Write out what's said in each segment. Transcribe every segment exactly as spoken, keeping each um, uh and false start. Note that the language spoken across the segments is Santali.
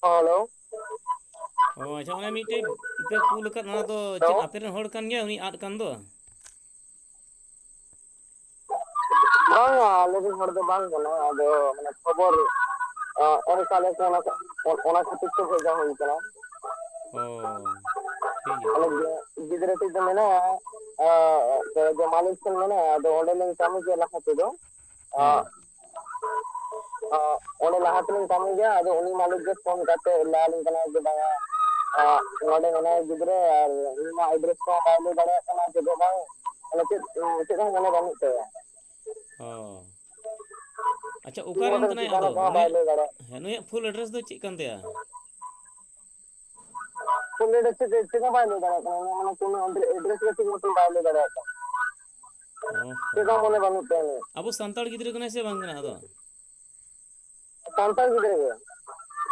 ᱦᱮᱞᱳ᱾ ᱚ, ᱟᱪᱪᱷᱟ, ᱚᱱᱮ ᱢᱤᱫᱴᱮᱡ ᱯᱮ ᱠᱩᱞ ᱟᱠᱟᱫ, ᱚᱱᱟ ᱫᱚ ᱪᱮᱫ ᱦᱮᱞᱳ᱾ ᱟᱯᱮ ᱨᱮᱱ ᱦᱚᱲ ᱠᱟᱱ ᱜᱮᱭᱟ, ᱩᱱᱤ ᱟᱫ ᱠᱟᱱ ᱫᱚ? ᱵᱟᱝᱟ, ᱟᱞᱮ ᱨᱮᱱ ᱦᱚᱲ ᱫᱚ ᱵᱟᱝ ᱠᱟᱱᱟ᱾ ᱟᱫᱚ, ᱢᱟᱱᱮ, ᱠᱷᱚᱵᱚᱨ, ᱚ, ᱮᱢ ᱠᱟᱜ ᱞᱮ ᱠᱷᱟᱱ ᱚᱱᱟ, ᱚᱱᱟ ᱠᱷᱟᱹᱛᱤᱨ ᱛᱮ ᱵᱷᱮᱡᱟ ᱦᱩᱭ ᱠᱟᱱᱟ᱾ ᱚ, ᱴᱷᱤᱠ ᱜᱮᱭᱟ, ᱢᱟᱱᱮ, ᱴᱷᱤᱠ ᱜᱮᱭᱟ᱾ ᱜᱤ-, ᱜᱤᱫᱽᱨᱟᱹ ᱴᱷᱮᱡ ᱫᱚ ᱢᱮᱱᱟᱭᱟ, ᱚ, ᱡᱮ ᱢᱟᱹᱞᱤᱠ ᱴᱷᱮᱱ ᱢᱮᱱᱟᱭᱟ, ᱟᱫᱚ ᱚᱸᱰᱮ ᱞᱤᱧ ᱠᱟᱹᱢᱤ ᱜᱮᱭᱟ ᱞᱟᱦᱟ ᱛᱮᱫᱚ᱾ ᱚ, ᱦᱮᱸ᱾ ᱚ, ᱚᱸᱰᱮ ᱞᱟᱦᱟ ᱛᱮᱞᱤᱧ ᱠᱟᱹᱢᱤ ᱜᱮᱭᱟ, ᱟᱫᱚ ᱩᱱᱤ ᱢᱟᱹᱞᱤᱠ ᱜᱮ ᱯᱷᱳᱱ ᱠᱟᱛᱮ ᱞᱟᱹᱭ ᱟᱹᱞᱤᱧ ᱠᱟᱱᱟ ᱡᱮ, ᱵᱟᱝᱟ, ᱚ, ᱱᱚᱰᱮ ᱢᱮᱱᱟᱭᱟ ᱜᱤᱫᱽᱨᱟᱹ, ᱟᱨ ᱩᱱᱤ ᱢᱟ ᱮᱰᱨᱮᱥ ᱠᱚᱦᱚᱸ ᱵᱟᱭ ᱞᱟᱹᱭ ᱫᱟᱲᱮᱭᱟᱜ ᱠᱟᱱᱟ, ᱪᱮᱫ ᱦᱚᱸ ᱵᱟᱝ, ᱢᱟᱱᱮ, ᱪᱮᱫ, ᱪᱮᱫ ᱦᱚᱸ ᱢᱚᱱᱮ ᱵᱟᱹᱱᱩᱜ ᱛᱟᱭᱟ᱾ ᱚ᱾ ᱟᱪᱪᱷᱟ, ᱴᱷᱤᱠ ᱚᱠᱟᱨᱮᱱ ᱢᱚᱛᱚ ᱠᱟᱱᱟᱭ ᱴᱷᱤᱠᱟᱹᱱᱟ ᱟᱫᱚ? ᱠᱚᱦᱚᱸ ᱵᱟᱭ ᱱᱩᱭᱟᱜ, ᱞᱟᱹᱭ ᱫᱟᱲᱮᱭᱟᱜ ᱦᱮᱸ, ᱱᱩᱭᱟᱜ ᱯᱷᱩᱞ ᱮᱰᱨᱮᱥ ᱫᱚ ᱪᱮᱫ ᱠᱟᱱ ᱛᱟᱭᱟ? ᱯᱷᱩᱞ ᱮᱰᱨᱮᱥ ᱪᱮᱫ, ᱪᱮᱫ ᱦᱚᱸ ᱵᱟᱭ ᱞᱟᱹᱭ ᱫᱟᱲᱮᱭᱟᱜ ᱠᱟᱱᱟ᱾ ᱢᱟᱱᱮ, ᱠᱳᱱᱳ ᱮᱰᱨᱮᱥ ᱜᱮ ᱴᱷᱤᱠ ᱢᱚᱛᱚ ᱵᱟᱭ ᱞᱟᱹᱭ ᱫᱟᱲᱮᱭᱟᱜ ᱠᱟᱱᱟ᱾ ᱚ ᱪᱮᱫ ᱦᱚᱸ ᱢᱚᱱᱮ ᱦᱚᱸ᱾ ᱵᱟᱹᱱᱩᱜ ᱛᱟᱭᱟ ᱩᱱᱤᱭᱟᱜ᱾ ᱟᱵᱚ ᱥᱟᱱᱛᱟᱲ ᱜᱤᱫᱽᱨᱟᱹ ᱠᱟᱱᱟᱭ ᱥᱮ ᱵᱟᱝ ᱠᱟᱱᱟ ᱟᱫᱚ? ᱥᱟᱱᱛᱟᱲ ᱜᱤᱫᱽᱨᱟᱹ ᱜᱮ᱾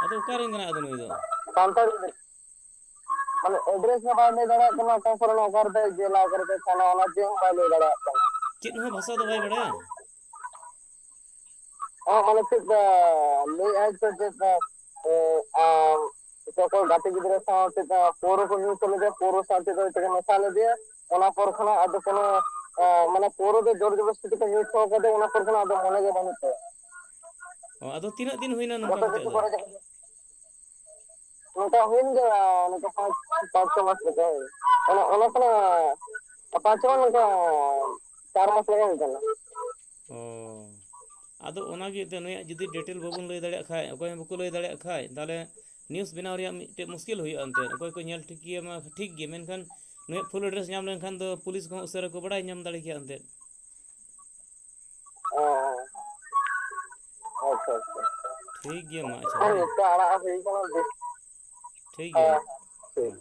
ᱟᱫᱚ ᱚᱠᱟ ᱨᱮᱱ ᱠᱟᱱᱟᱭ ᱟᱫᱚ ᱱᱩᱭ ᱫᱚ? ᱥᱟᱱᱛᱟᱲ ᱜᱤᱫᱽᱨᱟᱹ᱾ ᱢᱟᱱᱮ, ᱮᱰᱨᱮᱥ ᱦᱚᱸ ᱵᱟᱭ ᱞᱟᱹᱭ ᱫᱟᱲᱮᱭᱟᱜ ᱠᱟᱱᱟ, ᱚᱠᱟ ᱠᱚᱨᱮ, ᱚᱠᱟ ᱨᱮ ᱡᱮᱞᱟ, ᱚᱠᱟ ᱨᱮ ᱛᱷᱟᱱᱟ, ᱚᱱᱟ ᱪᱮᱫ ᱦᱚᱸ ᱵᱟᱭ ᱞᱟᱹᱭ ᱫᱟᱲᱮᱭᱟᱜ ᱠᱟᱱᱟ᱾ ᱪᱮᱫ ᱦᱚᱸ ᱵᱷᱟᱥᱟ ᱫᱚ ᱵᱟᱭ ᱵᱟᱲᱟᱭᱟ? ᱦᱚᱸ, ᱢᱟᱱᱮ, ᱪᱮᱫ, ᱞᱟᱹᱭᱮᱫᱼᱟᱭ ᱛᱚ, ᱪᱮᱫ, ᱮ, ᱟᱢ, ᱚᱠᱚᱭ ᱜᱟᱛᱮ ᱜᱤᱫᱽᱨᱟᱹ ᱥᱟᱶ ᱪᱮᱫ, ᱯᱟᱹᱣᱨᱟᱹ ᱠᱚ ᱧᱩ ᱦᱚᱪᱚ ᱞᱮᱫᱮᱭᱟ, ᱯᱟᱹᱣᱨᱟᱹ ᱥᱟᱶ ᱪᱮᱫ ᱛᱮᱜᱮ ᱢᱮᱥᱟ ᱞᱮᱫᱮᱭᱟ᱾ ᱚᱱᱟ ᱯᱚᱨ ᱠᱷᱚᱱᱟᱜ ᱟᱫᱚ ᱠᱳᱱᱳ, ᱮ, ᱢᱟᱱᱮ, ᱯᱟᱹᱣᱨᱟᱹ ᱫᱚ ᱡᱳᱨ ᱡᱚᱵᱚᱥᱛᱤ ᱛᱮᱠᱚ ᱧᱩ ᱦᱚᱪᱚ ᱠᱟᱫᱮ, ᱚᱱᱟ ᱯᱚᱨ ᱠᱷᱚᱱᱟᱜ ᱟᱫᱚ ᱢᱚᱱᱮ ᱜᱮ ᱵᱟᱹᱱᱩᱜ ᱛᱟᱭᱟ᱾ ᱚ, ᱟᱫᱚ ᱛᱤᱱᱟᱹᱜ ᱫᱤᱱ ᱦᱩᱭᱱᱟ ᱱᱚᱝᱠᱟ ᱜᱚᱴᱟ ᱠᱟᱛᱮ ᱠᱤᱪᱷᱩ ᱫᱚ? ᱠᱚᱨᱮ ᱡᱟᱦᱟᱸ ᱱᱚᱝᱠᱟ ᱦᱩᱭᱮᱱ ᱜᱮᱭᱟ, ᱱᱚᱝᱠᱟ ᱯᱟᱸᱪ, ᱯᱟᱸᱪ ᱪᱷᱚ ᱢᱟᱥ ᱞᱮᱠᱟ ᱦᱩᱭ᱾ ᱚᱱᱟ, ᱚᱱᱟ ᱠᱷᱚᱱᱟᱜ ᱯᱟᱸᱪ ᱪᱷᱚ ᱢᱟᱥ, ᱱᱚᱝᱠᱟ ᱪᱟᱨ ᱢᱟᱥ ᱞᱮᱠᱟ ᱦᱩᱭ ᱠᱟᱱᱟ᱾ ᱚ, ᱟᱫᱚ ᱚᱱᱟᱜᱮ ᱮᱱᱛᱮᱫ, ᱱᱩᱭᱟᱜ ᱡᱩᱫᱤ ᱰᱤᱴᱮᱞ ᱵᱟᱵᱚᱱ ᱞᱟᱹᱭ ᱫᱟᱲᱮᱭᱟᱜ ᱠᱷᱟᱡ, ᱚᱠᱚᱭ ᱦᱚᱸ ᱵᱟᱠᱚ ᱞᱟᱹᱭ ᱫᱟᱲᱮᱭᱟᱜ ᱠᱷᱟᱡ, ᱛᱟᱦᱚᱞᱮ ᱱᱤᱭᱩᱡᱽ ᱵᱮᱱᱟᱣ ᱨᱮᱭᱟᱜ ᱢᱤᱫᱴᱮᱡ ᱢᱩᱥᱠᱤᱞ ᱦᱩᱭᱩᱜᱼᱟ ᱮᱱᱛᱮᱫ᱾ ᱚᱠᱚᱭ ᱠᱚ ᱧᱮᱞ ᱴᱷᱤᱠ ᱜᱮᱭᱟ ᱢᱟ ᱴᱷᱤᱠ ᱜᱮ, ᱢᱮᱱᱠᱷᱟᱱ ᱱᱩᱭᱟᱜ ᱯᱷᱩᱞ ᱮᱰᱨᱮᱥ ᱧᱟᱢ ᱞᱮᱱᱠᱷᱟᱱ ᱫᱚ ᱯᱩᱞᱤᱥ ᱠᱚᱦᱚᱸ ᱩᱥᱟᱹᱨᱟ ᱠᱚ ᱵᱟᱲᱟᱭ ᱧᱟᱢ ᱫᱟᱲᱮ ᱠᱮᱭᱟ ᱮᱱᱛᱮᱫ᱾ ᱚ, ᱟᱪᱪᱷᱟ, ᱟᱪᱪᱷᱟ, ᱟᱪᱪᱷᱟ᱾ ᱴᱷᱤᱠ ᱜᱮᱭᱟ, ᱢᱟ ᱟᱪᱪᱷᱟ, ᱟᱨ ᱦᱮᱸ᱾ ᱱᱤᱛᱚᱜ ᱟᱲᱟᱜ ᱦᱩᱭ ᱠᱟᱱᱟ, ᱵᱮᱥ᱾ ᱴᱷᱤᱠ ᱜᱮᱭᱟ, ᱦᱮᱸ, ᱢᱟ᱾ ᱴᱷᱤᱠ᱾ ᱦᱮᱸ᱾